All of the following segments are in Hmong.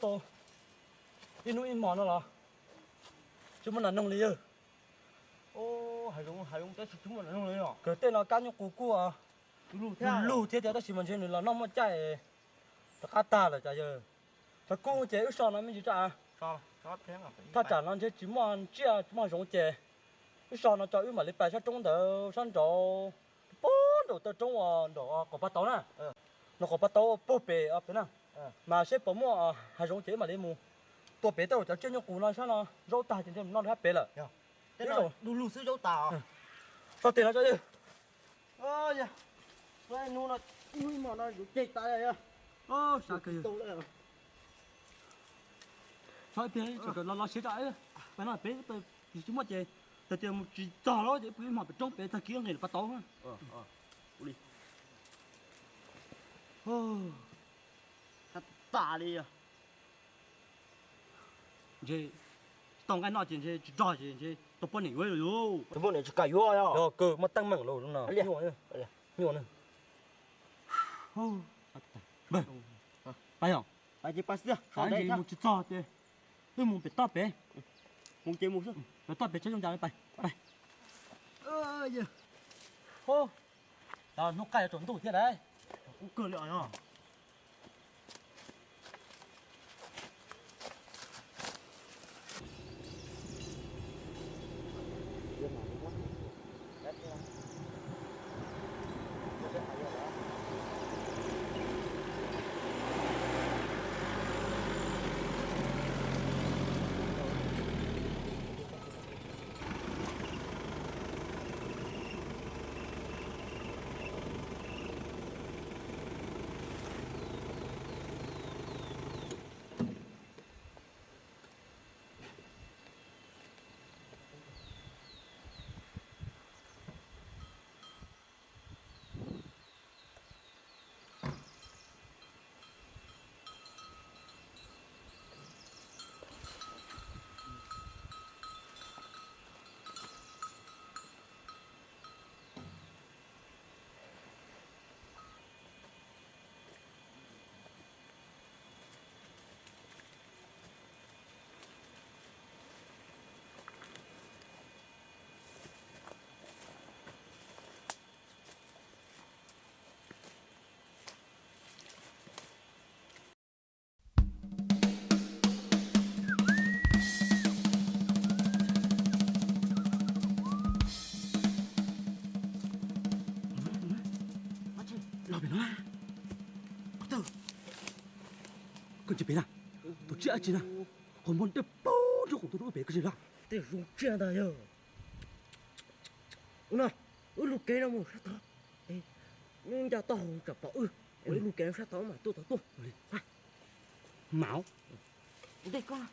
tau ib hnub ib hmos no los tsis muaj nas noog li yawg. Kwv tej no kab nyuj qus kuj lug thiab tiag tab sis mas ntshe nws los noj muaj caij rov qab tag lawm cas yawg. Thaum kuj ces wb so no me ntsis tso. Thaj tsam no ntshe tsis muaj tsiaj tsis muaj zoov ces wb so no tso wb mam li pais sab roob ntawd sab nraud, puag nraum taw roob uas nraum qos paj tauv na. Nraum qos paj tauv puag pem pem na, mas seb puas muaj hav zoov ces wb mam li mus tua pem tej uas cov tsiaj nyuj qus no sab no zaub tag ces ntshe mus noj rau hab pem lawm. Teb no du lug xwb zaub tas. Tso tes no tso yawg. Hnub no ib hmos no yuav ceg tas yog. Sab kawg yawg. Tso ib pliag los los siav tso, pais no peb tsis muaj ces tag tias mus tsis txog lawm ces pw ib hmos pem roob pem tag kis nqis lawm pas tauv. Tas li. Ntshe tau nqaij noj ces ntshe tsis rog ces ntshe tau poj niam yuav yus. Tau poj niam tsis kam yuav. Yog kawg muaj teeb meem lauj no. Nyuaj na. Pais yog. Mus tsis txog ces wb mus pem toj pem. Mus ces mus xwb, pem toj pem tsheb zoo cas pais. Hnub qaij yuav tsaus ntuj thiab lauj. Kub kawg li os. Los pem no. Koj ntsia pem na. Tus tsiaj dab tsi na, qhov muag dawb paug nrog qhov tus dub pem koj ntsia los. Tej zoo tsiaj ntag yog. Ua no, wb lug kev no mus sab tod, nyob nco taub hau tsam pom wb, wb lug kev no sab tod mas tuaj tod tuaj. Mam. Ua cas?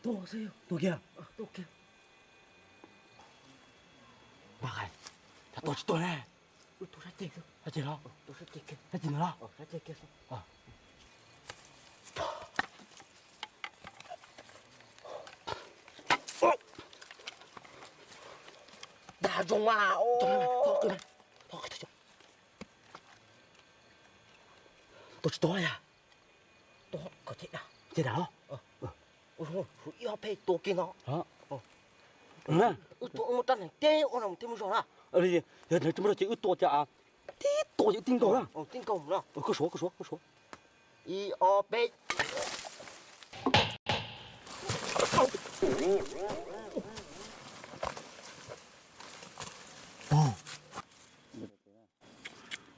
Tuaj xwb, tuaj kiag. Tuaj kiag. Npaj hais, cas tuaj tsis tuaj ne? Tuaj sab ceg xwb. Sab ceg los? Tuaj sab ceg kiag. Sab ceg ntawd los? Sab ceg kiag xwb. Dag zoo mas. Tuaj tsis tuaj yog? Tuaj kom ces dag. Ces dag los? Ib ob peb tua kiag no. Wb tua muaj rab hneev teb ua no thiaj muaj zog na. Yog hneev tsis muaj zog ces wb tua cas tib tua ces tib nkaug na. Tib nkaug no. Koj suav, koj suav, koj suav. Ib ob peb.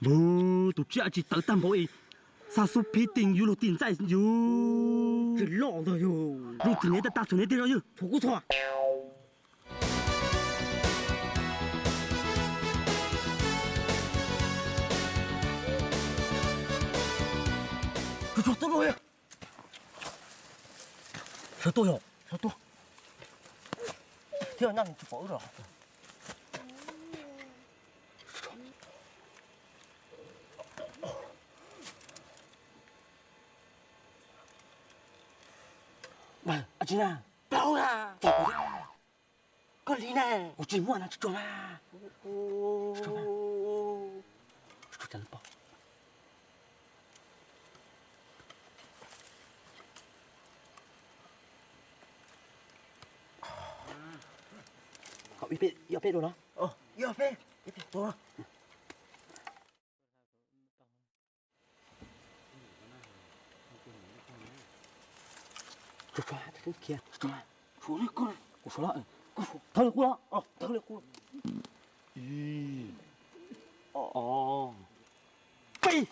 Npawg, tus tsiaj tsis tawv tag npaum es xa xub phib tis yus luag tis ntxaij yus. Tsis loj ntag yog. Zoo txiv nev tag tag txhuam nev tiag zoo yog. Txhuam kuj txhuam. Sawv tuaj yog, sawv tuaj. Thiab nyob tsis pom wb los. Tsis na. Plaub na. Txog kuv na. Koj li na. Kuv tsis muaj na, tsis tsuag mas. Tsis tsuag mas. Tsis tsuag cas li pom. Ib peb, yog peb dua no. Yog peb, ib peb dua. Tsuag tsuag, khiav tsuag. Suav li qub, kuv suav los, kuv suav thawj li qub los, thawj li qub. Ib, ob, peb.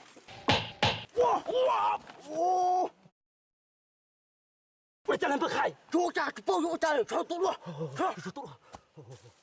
Ua, ua, ua. Ua cas lawv npawg Khais, yuav ua cas tsis paub yuav ua cas lawm, tso tuaj luaj, tso tuaj luaj.